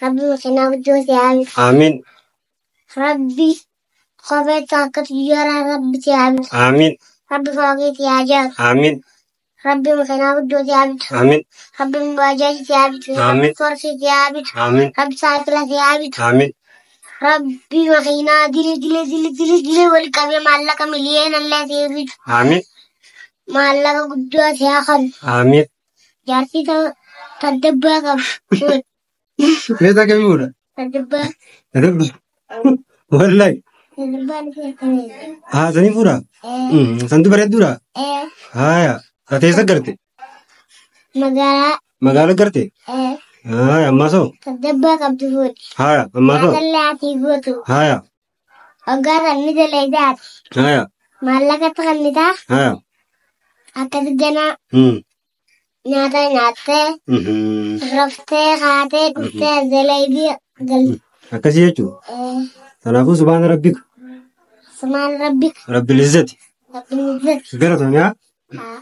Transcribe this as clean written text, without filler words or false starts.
Rabbi makiinaa guddoo si haa bitu. Amiin. Rabbi kophee akka xiyyaaraa Rabbi si haa bitu. Amiin. Rabbi fooqii si haa jaaru. Amiin. Rabbi makiinaa guddoo si haa bitu. Amiin. Rabbi baajaajii si haa bitu. Rabbi Amiin. sorsii si haa bitu. Amiin. Rabbi saayikila si haa bitu. Amiin. Rabbi makiinaa dili dili dili dili dili wal qabee maallaqa miliyoona illee si bitu. Amiin. Maallaqa guddaa si haa kennu. Amiin. Jaartii taddabbaa qabu. Meeshaa kamii fuudha? Tadabbaa. Tadabbaa. Wallahi. Tadabbaa ni feekamee. Haa sanii fuudha? Ee. Santu bareedduudha? Ee. Haaya. Ati eessa garte? Magaalaa. Magaala garte? Ee. Haaya ammaa soo? Tadabbaa qabdu fuudhi. Haaya ammaa soo? Nyaatallee ati gootu. Haaya. Hoggaa san ni dalagaa. Haaya. Maallaqa kennitaa. Haaya. Akkas ganaa nyaata nyaattee raftee kaatee dhuftee dalaydii galti. Akkasii jechuudha. Ee. Kanaafuu subhaana rabbika. Sumaan rabbika. Rabbil izzati. Rabbil izzati. Galatoomii haa? Haa.